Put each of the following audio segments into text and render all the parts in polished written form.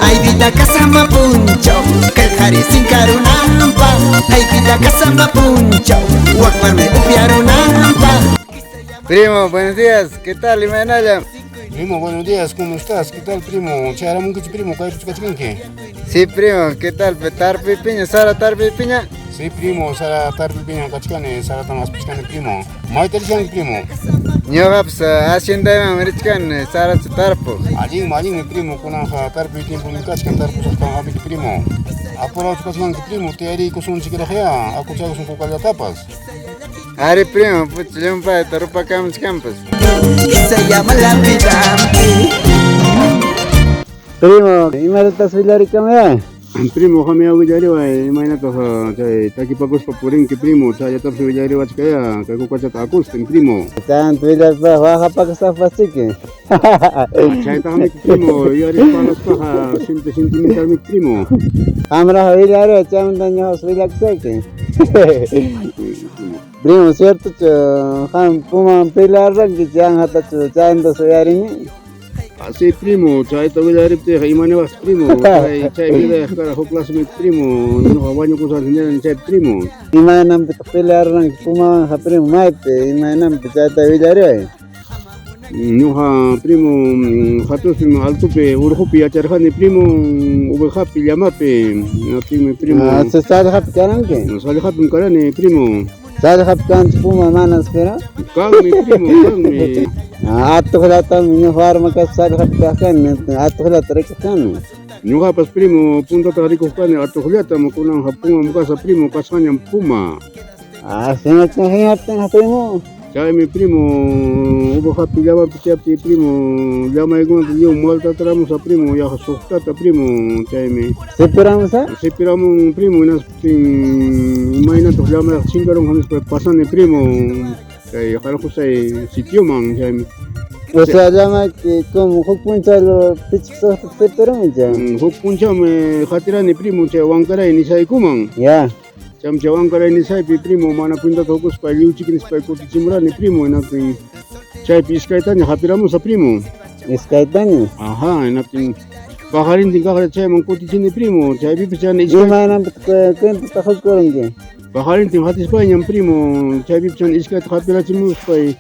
Ay vida kasama punchaw, kay qhari sinkarunanpaq. Ay vida kasama punchaw, wak warmi upyarunanpaq. Primo, buenos días. ¿Qué tal, imaynallam? Primo, buenos días, ¿cómo estás? ¿Qué tal, primo? Chayaramunkichu, primo, kaypichu kachkanki? Sí, primo, ¿qué tal? Tarpuypiña, sara tarpuypiña. Sí, primo, sara tarpuypiña kachkani, saratam aspichkani, primo. Mayta richkanki, primo? Ñuqapas haciendaymanmi richkani sarata tarpuq. Allinmi, allinmi, primo, kunanqa tarpuy tiempom kachkan, tarpusaqtam hamiki, primo. Apurawchu kachkanki, primo, tiyariykusunchikraqyá, akuchakusun kukallatapas. Ari, primo, pucha llumpayta rupakamuchkanpas. Y se llama la vida. Primo, imatatas willarikamuyá? Primo, qamyá willariway, imaynataq chay takipakuspa purinki, primo, chayllatapas willariwachkayá, kay kukachata akustin, primo. Chayanta willaripayqa waqapakusaqpaschiki. Chaytaqmi, primo, yuyarispa parlaspaqa simple sentimentalmi, primo. Qamraq willariway, chaymanta ñuqapas willakusayki. Primo, ciertochu qam pumawan pelearqanki chay anhatachu chaymantas uyarini? Sí, primo, chayta willariptiyqa imaniwaqsi, primo, chay chay vidayqa kara huk clasemi, primo, ñuqa wañukusaqsi nirani chaypi, primo. Imaynanpitaq pelearqanki pumawanqa, primo, maypi, imaynanpi chayta willariway. Ñuqa, primo, hatuspim altopi urqupi yacharqani, primo, ovejapi, llamapi, hinaptinmi, primo. Ah, sallqapi karanki? Sallqapim karani, primo. Sallqapi kanchu puma manas, pero? Kanmi, primo, kanmi. Ah, atuqllatam ñuqa warma kaspa sallqapi kaq kani, atuqllata rikuq kani. Ñuqapas, primo, puntataqa rikuq kani atuqllatam, kunanqa pumam kasa, primo, kasqañam puma. Ah, hinaptinqa, primo. Chaymi, primo, ovejapi, llamapi chayaptiy, primo, llamaykunata lliw maltataramusa, primo, yaqa suqtata, primo, chaymi. Sipiramusa? Sipiramun, primo, hinaptin imaynataq llamayqa chinkarunqa nispa pasani, primo, chay qarqusay sitioman, chaymi. O sea, llamayki como huk punchaw pichqa suqtata sipirunmi chay. Huk punchawmi qatirani, primo, chay Wankaray nisaykuman. Ya. Chaymi chay Wankaray nisaypi, primo, mana cuentata qukuspa lliwchiki nispa kutichimurani, primo, hinaptin chaypi iskaytaña hapiramusa, primo. Iskaytaña? Ajá, hinaptin paqarintin kaqlla chayman kutichini, primo, chaypipas chayna iskay. Imaynanpitaq cuentata qukurunki? Paqarintin hatispayñam, primo, chaypipas chayna iskayta hapirachimuspay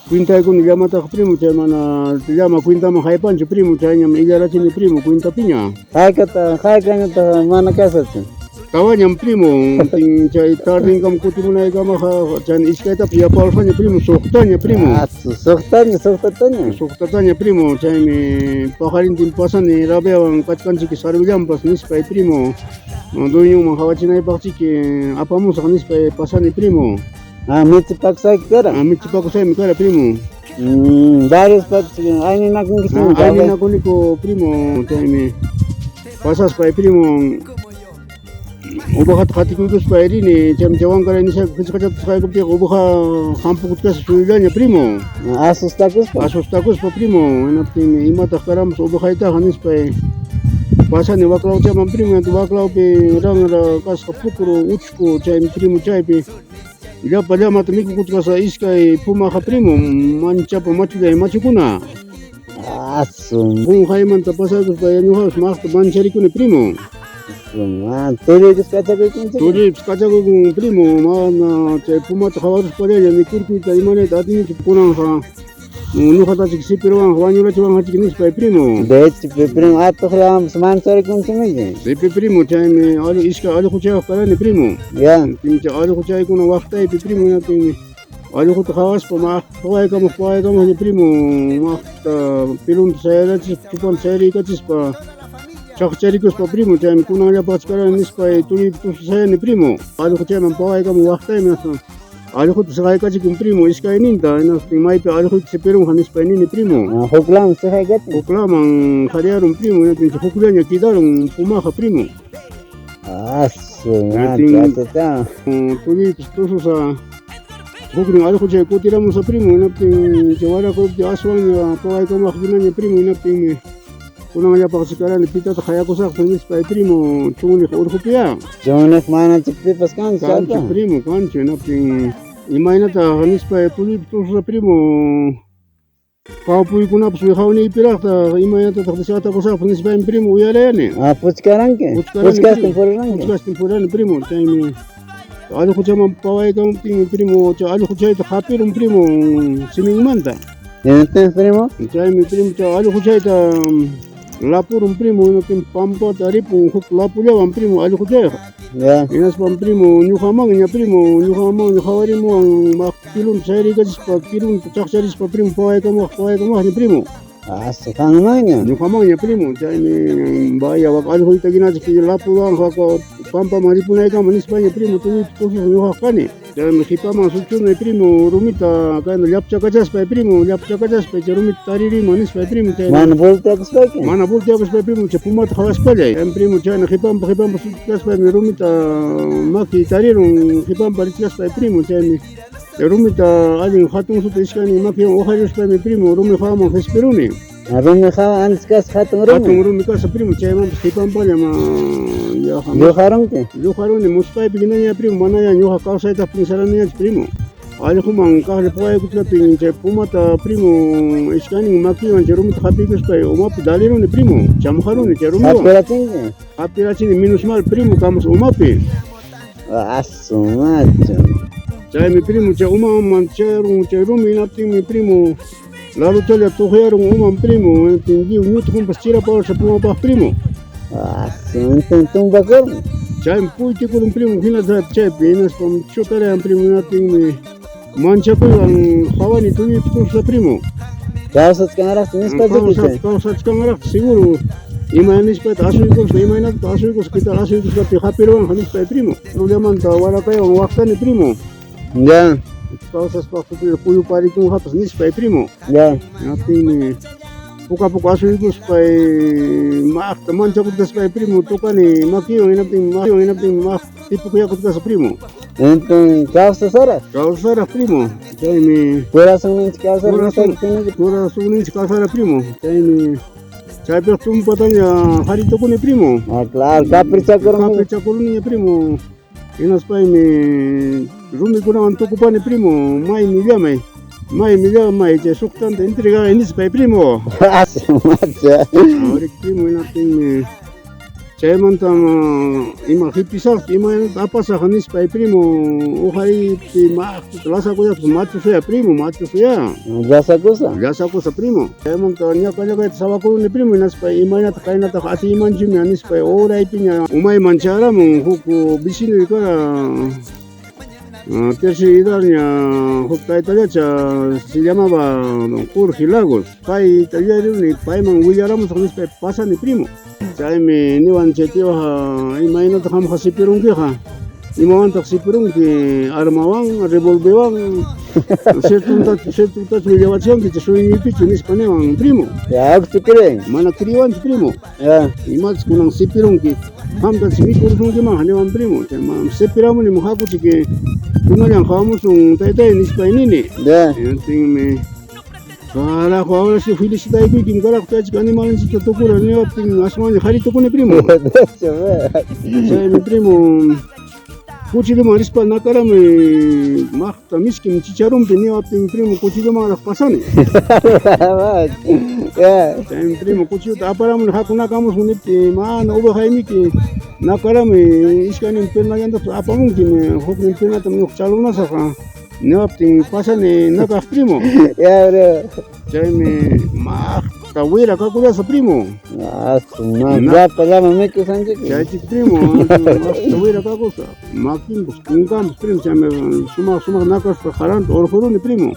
cuentaykuni llamataqa, primo, chay mana llama cuentaman haypanchu, primo, chayñam illarachini, primo, cuentapiña. Haykata, haykañataq mana kasachu? Tawañam, primo, chay tardinkama kutimunaykamaqa chayna iskaytapas yaparusqaña, primo, suqtaña, primo. Ah, suqtaña, suqtataña. Suqtataña, primo, chaymi paqarintin pasani rabiawan kachkanchiki sarvillampas nispay, primo, dueñonman qawachinaypaqchiki apamusaq nispay pasani, primo. Ah, michipakusayki kara? Ah, michipakusaymi kara, primo. Varios ayninakunkichikmi. Ayninakuniku, primo, chaymi pasaspay, primo, ovejata qatikuykuspay rini, chaymi chay Wankaray nisayku qillqachata saqaykuptiyqa oveja hampukuchkasqa suyullaña, primo. Asustakuspa? Asustakuspa, primo, hinaptinmi imataq karamus ovejaytaqa nispay pasani waklawchaman, primo, waklawpi ranra kasqa pukru uchku, chaymi, primo, chaypi llapa llamata mikukuchkasqa iskay pumaqa, primo, manchapa machullay machukuna. Asu. Qunqaymanta pasaykuspa ñuqapas maqta mancharikuni, primo. Tulluypas kachakuykunchik? Tulluypas kachakuykun, primo, mana chay pumata qawaruspallaya ni kurkuyta imanayta atinichu kunanqa ñuqatachik sipiruwanqa wañurachiwanqachik nispay, primo. De hecho, primo, atuqllawanpas mancharikunchikmi. Sipi, primo, chaymi iskay allquchayuq karani, primo. Ya. Chay allquchaykuna waqtaypi, primo, hinaptinmi allquta qawaspa maqta pawaykamuq pawaykamuqña, primo, maqta pilunta sayarachispa chupanta sayariykachispa chaqcharikuspa, primo, chaymi kunanllapaqchu karani nispay tulluypi tususayani, primo. Allquchayman pawaykamuq waqtaymi allquta siqaykachikun, primo, iskayninta, hinaptin maypi allquyta sipirunqa nispay nini, primo. Huklaman siqaykachin? Huklaman qariyarun, primo, hinaptin hukllaña quidarun pumaqa, primo. Asu, tulluypas tususa huknin allquchay kutiramusa, primo, hinaptin chay warakuruptin aswanña pawaykamuq hinaña, primo, hinaptinmi kunanllapaqchi karani pitataq qayakusaqpas nispay, primo, chunniq urqupiya. Chunniq manachik pipas kanchu? Kanchu, primo, kanchu, hinaptin imaynataq nispay tulluypi tususa, primo, Kawpuykunapas wiqawniypiraqtaq imaynatataq desatakusaqpas nispaymi primo uyarayani. Ah, puchkaranki. Puchkastin puriranki. Puchkastin purirani primo, chaymi allquchaman pawaykamuptinmi primo chay allquchayta hapirun primo siminmanta. Hinaptin primo? Chaymi primo chay allquchayta lapurun primo hinaptin pampata ripun huk lapullawan primo allquchayqa. Ya. Hinaspam primo ñuqamanña primo ñuqamanña qhawarimuwan pilunta sayariykachispa kirunta chaqcharispa primo pawaykamuwaq pawaykamuwaqña primo. Asu qanmanña. Ñuqamanña primo chaymi vaya wak allquyta hinachik lapuwan wak pampaman ripunaykama nispaña primo tuñuypi tusuq ñuqaqa kani. Chaymi qipaman suchuni primo rumita kayna llapchakachaspay primo llapchakachaspay chay rumita taririman nispay primo chayna. Mana volteakuspayki. Mana volteakuspay primo chay pumata qhawaspallay. Chaymi primo chayna qipanpa qipanpa suchuchkaspaymi rumita maki tarirun qipanpa richkaspay primo chaymi chay rumita allin hatun suta iskaynin makiwan uqariruspaymi primo rumi hawaman qispiruni. Rumi hawa ancha kasqa hatun rumi. Hatun rumi kasqa primo chaymanpas qipanpalla Lluqarunki. Lluqaruni muspaypi hinaña primo manaña ñuqa kawsaytaqa piensaraniñachu primo. Allquman kaqlla pawaykuchkaptin chay pumata primo iskaynin makiwan chay rumita hapiykuspay umapi daliruni primo chamqaruni chay rumiwan. Hapirachinki. Hapirachini menos mal primo kamus umapi. Asu machu. Chaymi primo chay umaman chayarun chay rumi hinaptinmi primo laruchalla tuqyarun uman primo hinaptin lliw ñutuqunpas chirapawarsa pumapaq primo. Asu entonces tumbakurun. Chaymi puytikurun primo hina chaypi hinaspam chutarayan primo hinaptinmi manchakuywan qhawani tuñuypi tususqa primo. Kawsachkanraqchu nispachiki. Kawsachkanraqchu seguro ima nispayta asuykuspa imaynataq asuykuspa qué tal asuykuspapis hapiruwanqa nispay primo. Rullamanta warakaywan waqtani primo. Ya. Kawsaspaqa kuyuparikunqapas nispay primo. Ya. Hinaptinmi puka puka asuykuspay maqta manchakuchkaspay primo tukani makiwan hinaptinmi makiwan hinaptinmi maqta tipukuyakuchkasqa primo. Entonces kawsasaraq. Kawsasaraq primo. Chaymi Corazonninchik kawsaraq corazonninchik kawsaraq primo. Chaymi chaypiqa tumpataña qhari tukuni primo. Ah, claro, caprichakuruni. Caprichakuruniña primo. Hinaspaymi rumikunawan tukupani primo maymi llamay. Maymi llamay chay suqtanta entregay nispay primo. Asu macha. Arik primo hinaptinmi chaymantam ima qipisaqchu imaynata apasaq nispay primo uqariypi maqta lasakuyaqpas machusuya primo machusuya. Llasakusa. Llasakusa primo. Chaymanta ñakallakayta sawakuruni primo hinaspa imaynataq kaynataq atiymanchumi nispay uraypiña umayman chayaramun huk vecinoy kara tercera edadña huk taytallacha se llamaba don Jorge Lagos. Payta yuyariruni payman willaramusaq nispay pasani primo. Chaymi niwan chay tioqa imaynataq qamqa sipirunkiqa imawantaq sipirunki armawan revolvewan ciertontachu ciertontachu willawachkanki chay sueñoypichu nispa niwan primo. Ya, ¿tu creen? Mana kriwanchu primo. Ya. Imachus kunan sipirunki qamtachu mikurusunkimanqa niwan primo. Chayman sipiramuni hakuchiki kunallan qawamusun taytay nispay nini. Ya. Hinaptinmi carajo ahora sí felicitaykuykim carajo chaychika animalninchikta tukura niwaptin aswanña qhari tukuni primo. Chaymi primo cuchilloman rispa nakarami maqta miskim chicharunpi niwaptin primo cuchillomanraq pasani. Ya. Chaymi primo cuchillota aparamuni haku nakamusun niptin mana ovejaymiki nakarami iskaynin pernallantapas apamunki huknin pernatam ñuqa chalunasaq niwaptin pasani nakaq primo. Ya, bro. Chaymi maqta wira kakullasa primo. Asu ma llapa llama mikusanchik. Chaychik primo maqta wira kakusa makinpas kunkanpas primo chaymi sumaq sumaq nakaspa qaranta urquruni primo.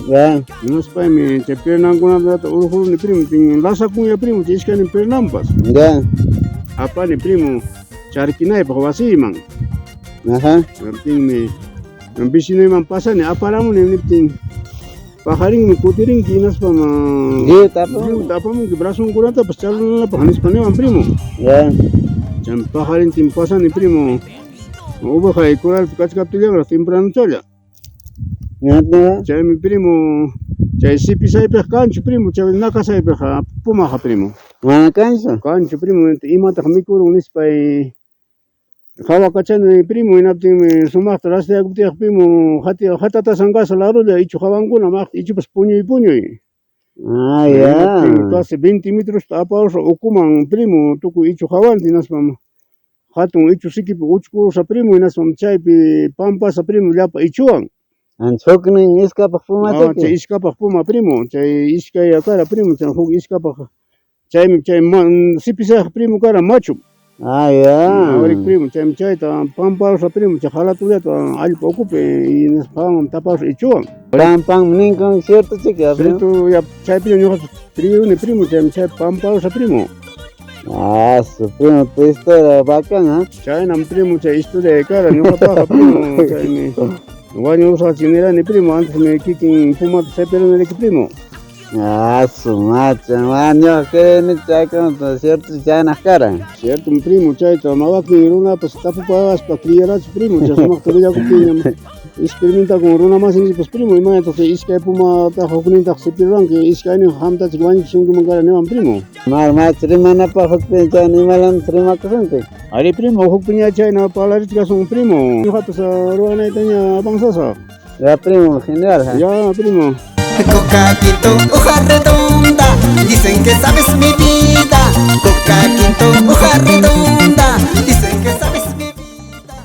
Ya. Hinaspaymi chay pernankunata urquruni primo tin lasakunya primo chay iskaynin pernanpas. Ya. Apani primo charkinaypaq wasiyman. Ajá. Hinaptinmi vecinoyman pasani aparamuni niptin paqarinmi kutirinki hinaspam Lliwta apamunki. lliwta apamunki brazonkunatapas chalunanapaq nispa niwan primo. Ya. Chaymi paqarintin pasani primo ovejay corralpi kachkaptillanraq tempranochalla. Hinaptinqa. Chaymi primo chay sipisaypiqa kanchu primo chay nakasaypiqa pumaqa primo. Mana kanchu. Kanchu primo imataq mikurun nispay qhawakachani primo hinaptinmi sumaqta rastayakuptiyqa primo hatatasan kasqa larulla ichu hawankuna maqta ichupas puñuy puñuy. Ah, ya. Hinaptinmi casi 20 metrosta aparusqa ukuman primo tukuy ichu hawantin hinaspam hatun ichu sikipi uchkurusqa primo hinaspam chaypi pampasqa primo llapa ichuwan. Ancha huknin iskapaq Ah, chay pumachiki. iskapaq puma primo, chay iskay kara primo, chay huk iskapaq chaymi chay sipisayaq primo kara machu. Ah, ya. Arik primo, chaymi chayta pamparusqa primo, chay halatullata allpa ukupi hinaspa hawaman taparusqa ichuwan. Pam pam ninkun cierto chiki, ah, primo. Cierto, ya chaypiña ñuqapas criyuni primo, chaymi chaypi pamparusqa primo. Ah, su primo, tu historia bacán, ¿ah? Chaynam primo chay historia kara ñuqapaqqa primo, chaymi wañurusqachik nirani primo, antes kikin pumata sipiruniriki primo. Ah, su macha, ñuqa creyni chaykunata cierto chaynaq karan. Cierto primo, chayta wakin runapas tapupawaspa criyarachu primo, chay sumaqta willakuptinñam experimentakun runa masinchikpas primo, imaynataq chay iskay pumataqa huknintaq sipiruranki, iskaynin hamtachik wañuchisunkiman kara niwan primo. Mar macha rimanapaq hukpiña chayna imalanta rimakusunchik. Ari primo, hukpiña chayna parlarichkasun primo, ñuqapas ruwanaytaña avanzasaq. Ya primo, genial, ¿eh? Ya primo. Coca, quinto, hoja redonda, dicen que sabes mi vida.